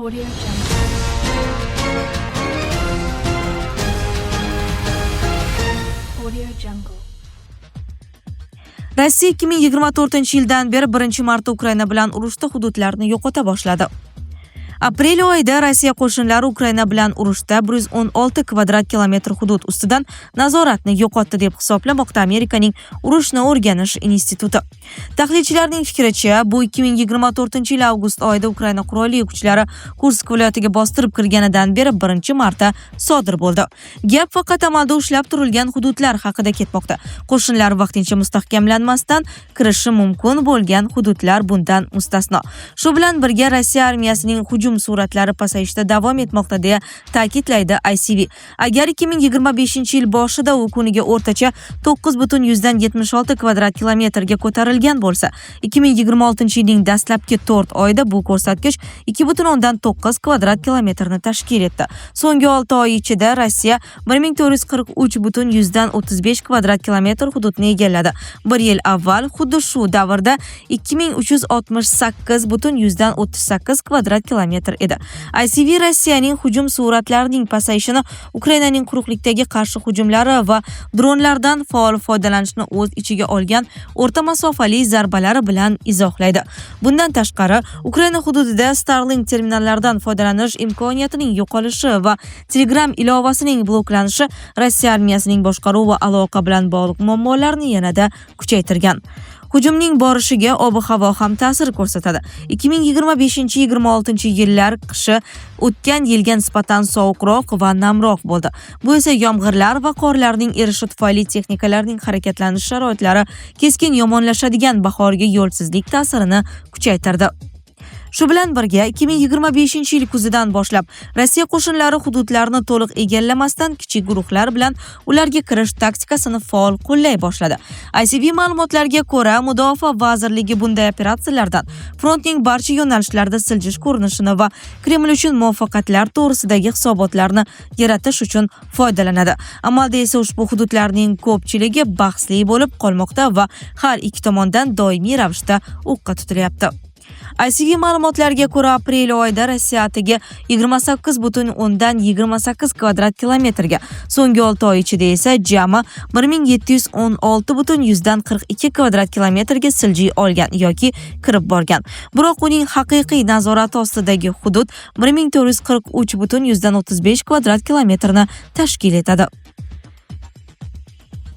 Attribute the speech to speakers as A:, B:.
A: Audio Jungle. Audio Jungle.
B: Rossiya 2024-yildan beri birinchi marta Ukraina bilan urushda hududlarni yo'qota boshladi. Aprel oyida Rossiya qo'shinlari Ukraina bilan urushda 116 kvadrat kilometr hudud ustidan nazoratni yo'qotdi deb hisoblamoqda Amerikaning urushni o'rganish instituti. Tahlilchilarning fikricha, bu 2024-yil avgust oyida Ukraina qurolli kuchlari Kursk viloyatiga bostirib kirganidan beri birinchi marta sodir bo'ldi. Gap faqat amalda ushlab turilgan hududlar haqida ketmoqda. Qo'shinlar vaqtincha mustahkamlanmasdan kirishi mumkin bo'lgan hududlar bundan mustasno. Shu bilan birga Rossiya armiyasining hujum suratlari pasayishda davom etmoqda deya ta'kidlaydi ICV. Agar 2025-yil boshida u kuniga o'rtacha 9,76 kvadrat kilometrga ko'tarilgan bo'lsa, 2026-yilning dastlabki 4 oyida bu ko'rsatkich 2,9 kvadrat kilometrni tashkil etdi. So'nggi 6 oy ichida Rossiya 1443,35 kvadrat kilometr hududni egalladi. Bir yil avval xuddi shu davrda 2368,38 kvadrat kilometr edi. ICV Rossiyaning hujum suratlarining pasayishini Ukrainaning quruqlikdagi qarshi hujumlari va dronlardan faol foydalanishni o'z ichiga olgan o'rta masofali zarbalari bilan izohlaydi. Bundan tashqari, Ukraina hududida Starlink terminallaridan foydalanish imkoniyatining yo'qolishi va Telegram ilovasining bloklanishi Rossiya armiyasining boshqaruv va aloqa bilan bog'liq muammolarni yanada kuchaytirgan. Hujumning borishiga ob-havo ham ta'sir ko'rsatadi. 2025-26 yillar qishi o'tgan yilga nisbatan sovuqroq va namroq bo'ldi. Bu esa yomg'irlar va qorlarning erishi tufayli texnikalarning harakatlanish sharoitlari keskin yomonlashadigan bahorgi yo'lsizlik ta'sirini kuchaytirdi. Shu bilan birga 2025-yil kuzidan boshlab Rossiya qo'shinlari hududlarni to'liq egallamasdan kichik guruhlar bilan ularga kirish taktikasini faol qo'llay boshladi. ICV ma'lumotlariga ko'ra, Mudofaa vazirligi bunday operatsiyalardan frontning barcha yo'nalishlarida siljish ko'rinishini va Kreml uchun muvaffaqiyatlar to'g'risidagi hisobotlarni yaratish uchun foydalanadi. Amalda esa ushbu hududlarning ko'pchiligi bahsli bo'lib qolmoqda va har ikki tomondan doimiy ravishda o'qqa tutilyapti. ICV ma'lumotlariga ko'ra, aprel oyida Rossiya atigi 28,28 kvadrat kilometrga, so'nggi 6 oy ichida esa jami 1716,42 kvadrat kilometrga siljiy olgan yoki kirib borgan. Biroq uning haqiqiy nazorati ostidagi hudud 1443,35 kvadrat kilometrni tashkil etadi.